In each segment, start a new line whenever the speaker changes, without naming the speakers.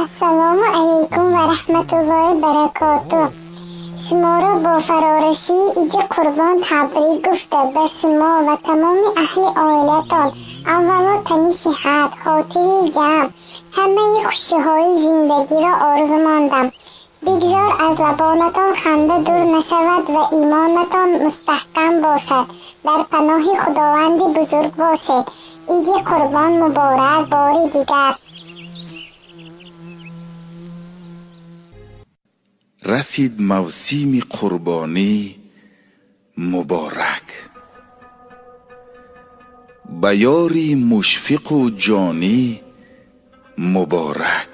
Ассалому алайкум ва раҳматуллоҳи баракотуҳ. Шуморо бо фарорасии Иди Қурбон табрик гуфта, ба шумо ва тамоми аҳли оилатон аввало тани сиҳат, хотири ҷамъ, ҳамаи хушиҳои зиндагиро орзу мондам. Бигзор аз лабонатон ханда дур нашавад ва имонатон мустаҳкам бошад. Дар паноҳи Худованди бузург бошед. Иди Қурбон муборак бори дигар.
Расид мавсими қурбонӣ муборак. Ба ёри мушфиқу ҷонӣ муборак.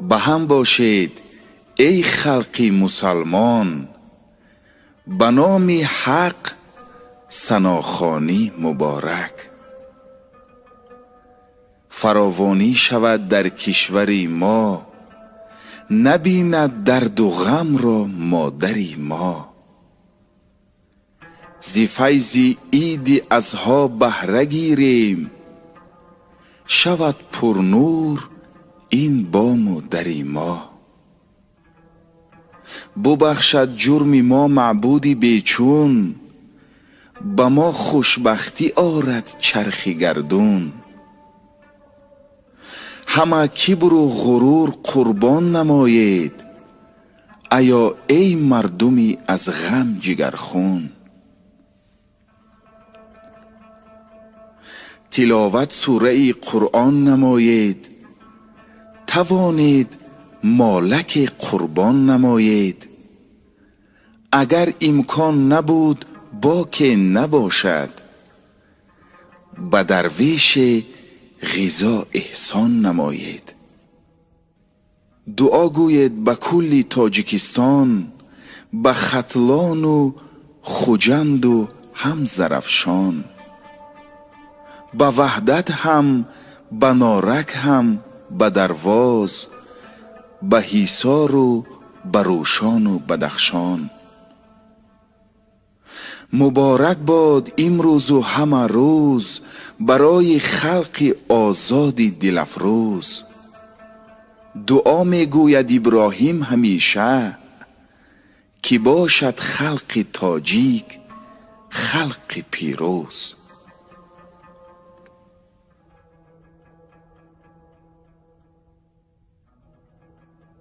Ба ҳам бошед, эй халқи мусалмон, ба номи Ҳақ санохонӣ муборак. Фаровонӣ шавад дар кишвари мо, набинад дарду ғамро модари мо. Зи файзи иди Азҳо баҳра гирем, шавад пурнур ин бому дари мо. Бубахшад ҷурми мо маъбуди бечун, ба мо хушбахтӣ орад чархи гардун. Ҳама кибру ғурур қурбон намоед, аё эй мардуми аз ғам ҷигархун. Тиловат сураи Қуръон намоед, тавонед молаке қурбон намоед. Агар имкон набуд, боке набошад, ба дарвеше ғизо эҳсон намоед. Дуо гӯед ба кулли Тоҷикистон, ба Хатлону Хуҷанду ҳам Зарафшон, ба Ваҳдат ҳам, ба Норак ҳам, ба Дарвоз, ба Ҳисору ба Рӯшону Бадахшон. Муборак бод имрӯзу ҳама рӯз барои халқи озоди дилафрӯз. Дуо мегӯяд Иброҳим ҳамеша, ки бошад халқи тоҷик халқи пирӯз.